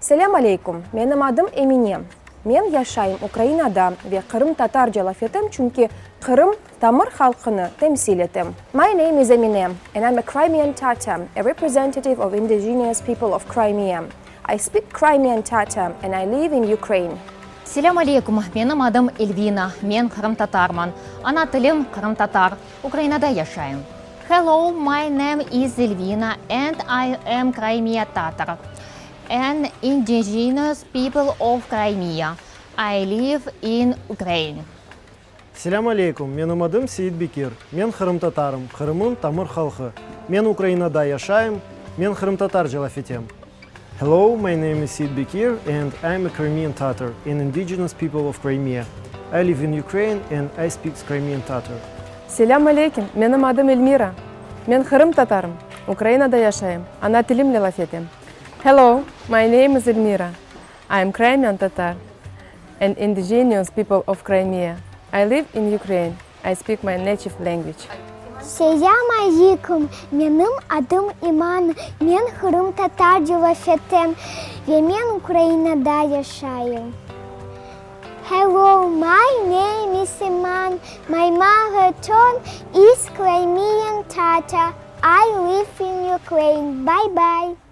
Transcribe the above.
Selâm aleyküm, menim adım Emine. Men yaşayım Ukrainada ve qırımtatarca laf etem, çünki Qırım tamır halqını temsil etem. My name is Emine and I'm a Crimean Tatar, a representative of indigenous people of Crimea. I speak Crimean Tatar and I live in Ukraine. Selâm aleyküm, menim adım Elvina, men qırımtatarman. Ana tilim qırımtatar. Ukrainada yaşayım. Hello, my name is Elvina and I am Crimea Tatar, an indigenous people of Crimea. I live in Ukraine. Selâm aleyküm, menim adım Seit Bekir. Men qırımtatarım, Qırımıñ tamır halqı. Men Ukrainada yaşayım, men qırımtatarca laf etem. Hello, my name is Seit Bekir and I am a Crimean Tatar, an indigenous people of Crimea. I live in Ukraine and I speak Crimean Tatar. Selâm aleyküm, menim adım Elmira. Men qırımtatarım, Ukrainada yaşayım, ana tilimle laf etem. Hello, my name is Elmira. I am Crimean Tatar, an indigenous people of Crimea. I live in Ukraine. I speak my native language. Selâm aleyküm, menim adım İman, men qırımtatarca laf etem ve men Ukrainada yaşayım. Hello, my name is İman, my mother tongue is Crimean Tatar, I live in Ukraine. Bye-bye.